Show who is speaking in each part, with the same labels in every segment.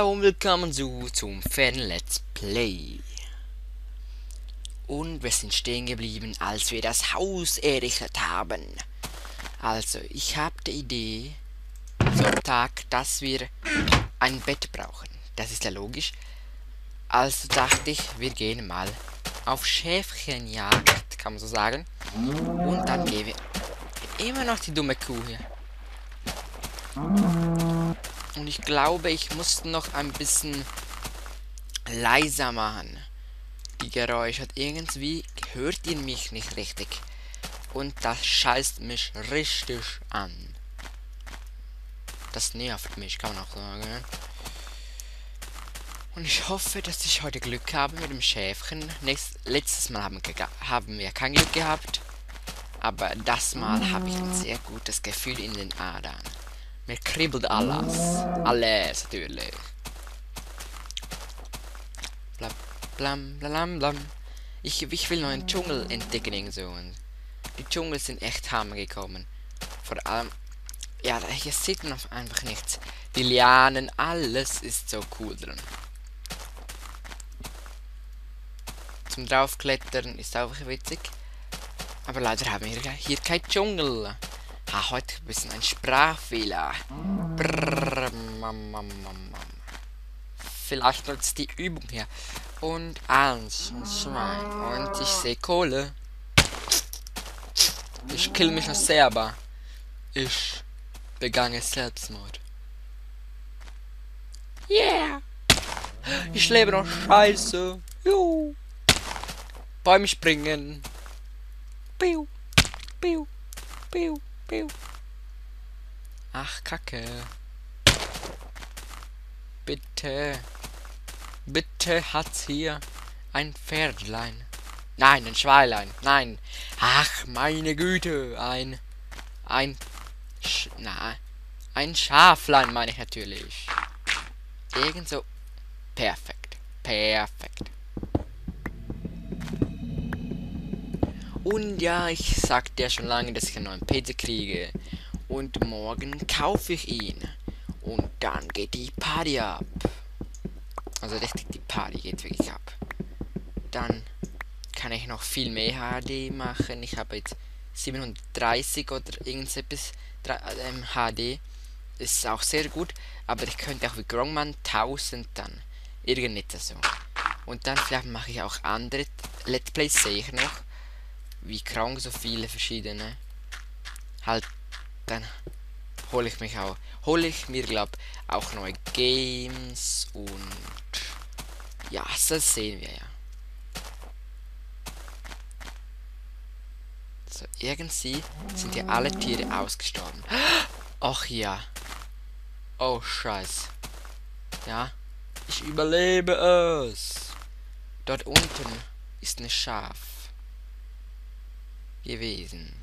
Speaker 1: Hallo und willkommen zum Fan Let's Play. Und wir sind stehen geblieben, als wir das Haus errichtet haben. Also, ich habe die Idee zum Tag, dass wir ein Bett brauchen. Das ist ja logisch. Also dachte ich, wir gehen mal auf Schäfchenjagd, kann man so sagen. Und dann gehen wir immer noch die dumme Kuh hier. Und ich glaube, ich muss noch ein bisschen leiser machen. Die Geräusche hat irgendwie hört ihr mich nicht richtig. Und das scheißt mich richtig an. Das nervt mich, kann man auch sagen. Und ich hoffe, dass ich heute Glück habe mit dem Schäfchen. Letztes Mal haben wir kein Glück gehabt. Aber das Mal habe ich ein sehr gutes Gefühl in den Adern. Mir kribbelt alles. Alles natürlich. Blam, blam, blam, blam. Ich will noch einen Dschungel entdecken so. Und die Dschungel sind echt Hammer gekommen. Vor allem, ja, hier sieht man einfach nichts. Die Lianen, alles ist so cool drin. Zum draufklettern ist auch witzig. Aber leider haben wir hier kein Dschungel. Heute ein bisschen ein Sprachfehler. Brrr, vielleicht nutzt die Übung hier. Und 1 und 2. Und ich sehe Kohle. Ich kill mich noch selber. Ich begange Selbstmord. Yeah! Ich lebe noch scheiße. Juhu. Bäume springen. Piu, piu, piu, piu. Ach, Kacke. Bitte. Bitte hat's hier ein Pferdlein. Nein, ein Schwein. Nein. Ach, meine Güte. Ein Schaflein meine ich natürlich. Ebenso. Perfekt. Perfekt. Und ja, ich sagte ja schon lange, dass ich einen neuen PC kriege. Und morgen kaufe ich ihn. Und dann geht die Party ab. Also richtig, die Party geht wirklich ab. Dann kann ich noch viel mehr HD machen. Ich habe jetzt 730 oder irgendetwas HD. Ist auch sehr gut. Aber ich könnte auch wie Grongman 1000 dann. Irgendwie so. Und dann vielleicht mache ich auch andere Let's Plays, sehe ich noch. Wie krank so viele verschiedene. Halt, dann hole ich mir glaub auch neue Games und ja, das sehen wir ja. So, irgendwie sind ja alle Tiere ausgestorben. Ach ja. Oh Scheiß. Ja, ich überlebe es. Dort unten ist ein Schaf gewesen.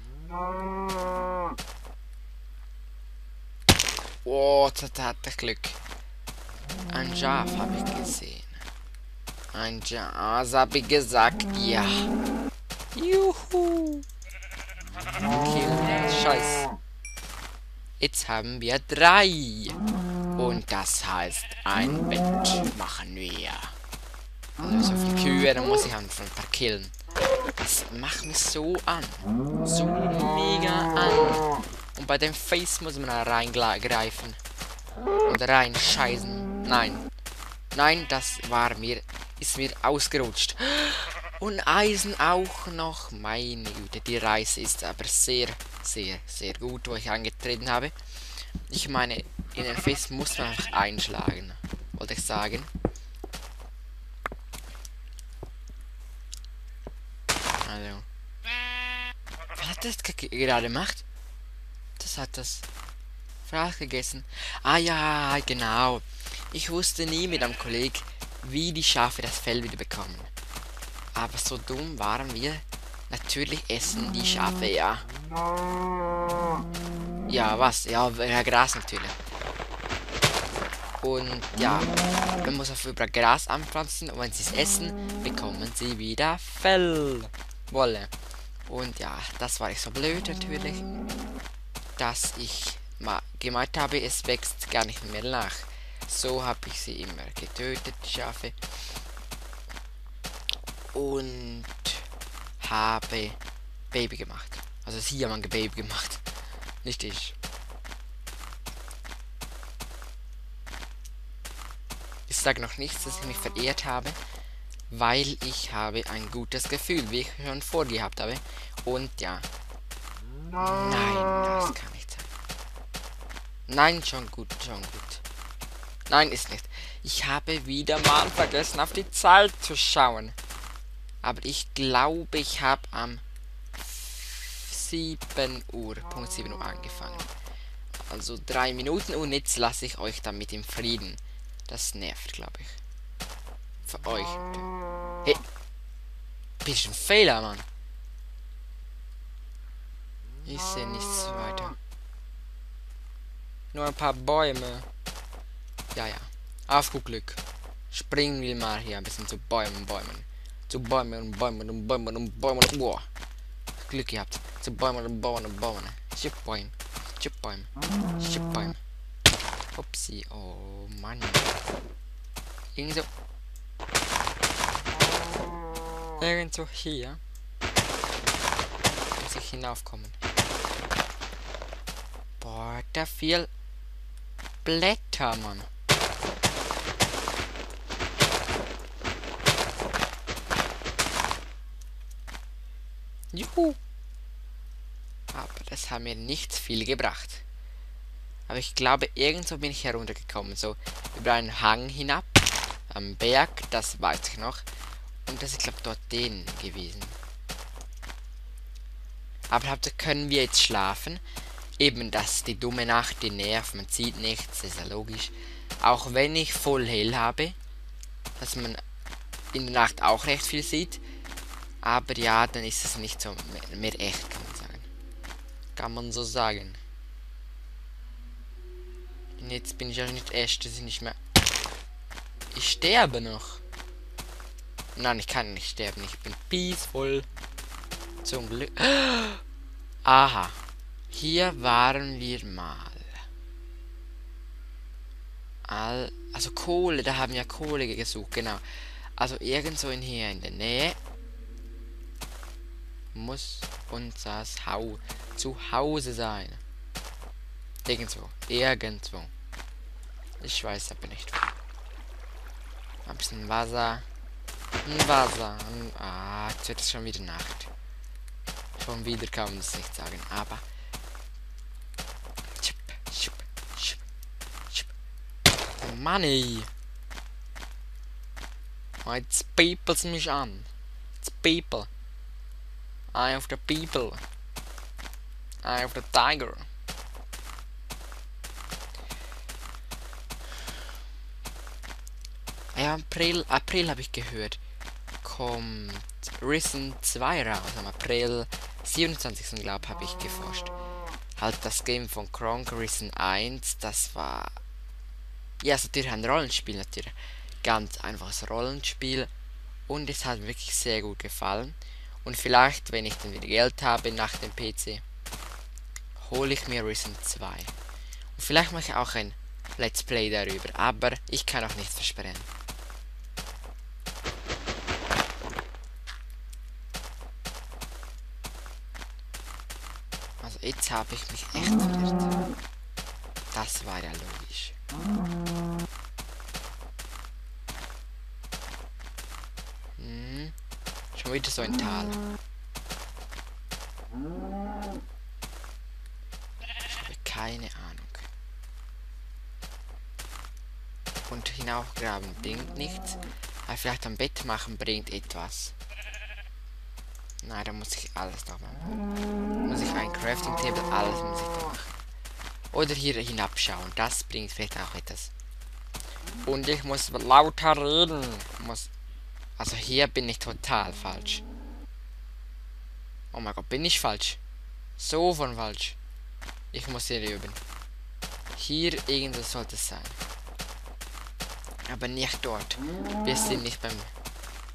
Speaker 1: Oh, das hat ich Glück. Ein Schaf habe ich gesehen. Ein Schaf, habe ich gesagt, ja. Juhu. Okay, Scheiß. Jetzt haben wir 3. Und das heißt, ein Bett machen wir. Also so viele Kühe, dann muss ich einfach ein paar killen. Das macht mich so an. So mega an. Und bei dem Face muss man da reingreifen. Und reinscheißen. Nein. Nein, das ist mir ausgerutscht. Und Eisen auch noch. Meine Güte, die Reise ist aber sehr, sehr, sehr gut, wo ich angetreten habe. Ich meine, in den Face muss man einfach einschlagen. Wollte ich sagen. Also. Was hat das gerade gemacht? Das hat das Fraß gegessen. Ah ja, genau. Ich wusste nie mit einem Kollegen, wie die Schafe das Fell wieder bekommen. Aber so dumm waren wir. Natürlich essen die Schafe, ja. Ja, was? Ja, Gras natürlich. Und ja, man muss auf über Gras anpflanzen und wenn sie es essen, bekommen sie wieder Fell. Wolle. Und ja, das war ich so blöd natürlich, dass ich mal gemeint habe, es wächst gar nicht mehr nach. So habe ich sie immer getötet, die Schafe. Und habe Baby gemacht. Also sie haben ein Baby gemacht. Nicht ich. Ich sage noch nichts, dass ich mich verehrt habe, weil ich habe ein gutes Gefühl, wie ich schon vorgehabt habe. Und ja. Nein, das kann nicht sein. Nein, schon gut, schon gut. Nein, ist nicht. Ich habe wieder mal vergessen, auf die Zeit zu schauen. Aber ich glaube, ich habe am 7 Uhr, Punkt 7 Uhr angefangen. Also 3 Minuten und jetzt lasse ich euch damit im Frieden. Das nervt, glaube ich. Für euch. Hey. Bisschen Fehler, Mann. Ich sehe nichts weiter. Nur ein paar Bäume. Ja, ja. Auf gut Glück. Springen wir mal hier ein bisschen zu Bäumen. Zu Bäumen und Bäumen und Bäumen und Bäumen und boah. Glück gehabt. Zu Bäumen und Bäumen und Bäumen. Schippbäume. Schippbäume. Schippbäume. Upsi. Oh Mann. Irgend so hier. Muss ich hinaufkommen. Boah, da viel Blätter, Mann. Juhu. Aber das hat mir nicht viel gebracht. Aber ich glaube, irgendwo bin ich heruntergekommen. So über einen Hang hinab. Am Berg, das weiß ich noch. Und das ist, glaube ich, dort den gewesen. Aber können wir jetzt schlafen? Eben, das die dumme Nacht, die nervt, man sieht nichts, das ist ja logisch. Auch wenn ich voll hell habe, dass man in der Nacht auch recht viel sieht. Aber ja, dann ist es nicht so mehr echt, kann man sagen. Kann man so sagen. Und jetzt bin ich auch nicht echt, das ist nicht mehr... Ich sterbe noch. Nein, ich kann nicht sterben, ich bin peaceful. Zum Glück. Aha. Hier waren wir mal. Also Kohle, da haben wir Kohle gesucht, genau. Also irgendwo hier in der Nähe muss unser Zuhause sein. Irgendwo. Ich weiß aber nicht. Ein bisschen Wasser. Jetzt wird es schon wieder Nacht. Schon wieder kann man das nicht sagen, aber... Oh Mann, ey. Jetzt peoples mich an. Jetzt people. Eye of the people. Eye of the tiger. Ja, April habe ich gehört. Kommt Risen 2 raus. Am April 27. glaube ich, habe ich geforscht. Halt das Game von Kronk Risen 1, das war... Ja, ist natürlich ein Rollenspiel, natürlich. Ganz einfaches Rollenspiel. Und es hat mir wirklich sehr gut gefallen. Und vielleicht, wenn ich dann wieder Geld habe nach dem PC, hole ich mir Risen 2. Und vielleicht mache ich auch ein Let's Play darüber. Aber ich kann auch nichts versprechen. Also jetzt habe ich mich echt verirrt. Das war ja logisch. Schon wieder so ein Tal. Ich habe keine Ahnung. Und hinaufgraben bringt nichts. Aber vielleicht am Bett machen bringt etwas. Nein, da muss ich alles noch machen. Muss ich ein Crafting Table, alles muss ich da machen. Oder hier hinabschauen, das bringt vielleicht auch etwas. Und ich muss lauter reden. Also hier bin ich total falsch. Oh mein Gott, bin ich falsch? So von falsch. Ich muss hier üben. Hier irgendwo sollte es sein. Aber nicht dort. Wir sind nicht beim...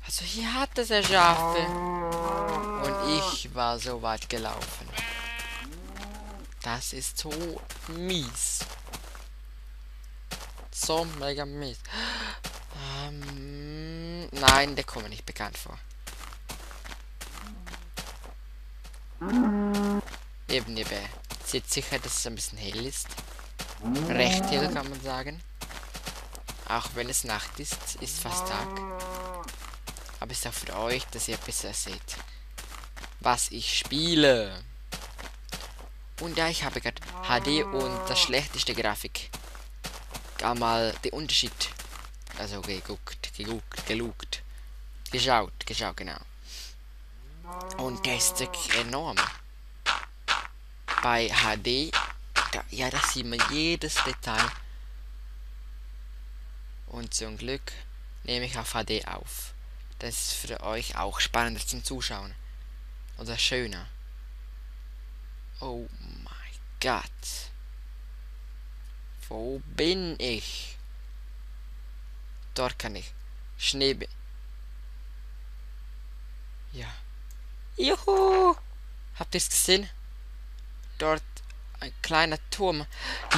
Speaker 1: Also hier hat es ja Schafe. Und ich war so weit gelaufen. Das ist so mies. so mega mies. Nein, der kommt mir nicht bekannt vor. Eben, ihr seht sicher, dass es ein bisschen hell ist. Recht hell, kann man sagen. Auch wenn es Nacht ist, ist fast Tag. Aber ist auch für euch, dass ihr besser seht, was ich spiele. Und ja, ich habe gerade HD und das schlechteste Grafik. Einmal den Unterschied. Also geschaut, genau. Und der ist wirklich enorm. Bei HD, da sieht man jedes Detail. Und zum Glück nehme ich auf HD auf. Das ist für euch auch spannender zum Zuschauen. Oder schöner. Oh mein Gott. Wo bin ich? Dort kann ich Schnee. Ja. Juhu! Habt ihr es gesehen? Dort ein kleiner Turm.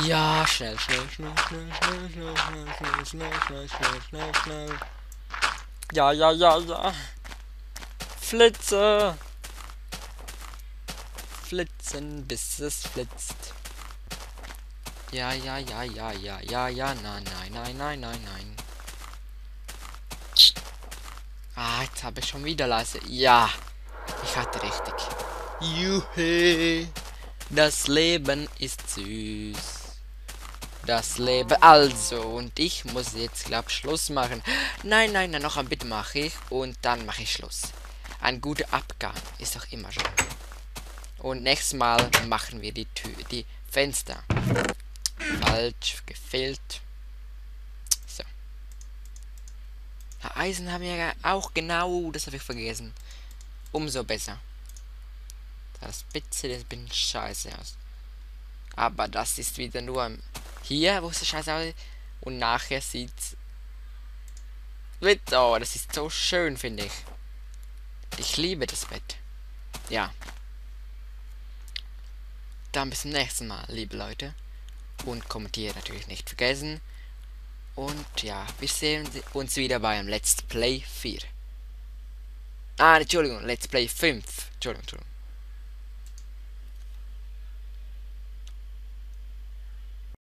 Speaker 1: Ja, schnell. Ja. Flitze. Flitzen, bis es flitzt. Ja, nein. Ah, jetzt habe ich schon wieder leise. Ja, ich hatte richtig. Juhe, das Leben ist süß. Das Leben also. Und ich muss jetzt, glaube ich, Schluss machen. Nein, noch ein bisschen mache ich. Und dann mache ich Schluss. Ein guter Abgang ist doch immer schon. Und nächstes Mal machen wir die Fenster. Falsch, gefehlt. So. Eisen haben wir ja auch genau, das habe ich vergessen. Umso besser. Das bin scheiße aus. Aber das ist wieder nur hier, wo es scheiße aus. Und nachher sieht's. Oh, das ist so schön, finde ich. Ich liebe das Bett. Ja. Dann bis zum nächsten Mal, liebe Leute. Und kommentieren natürlich nicht vergessen. Und ja, wir sehen uns wieder beim Let's Play 4. Entschuldigung, Let's Play 5. Entschuldigung.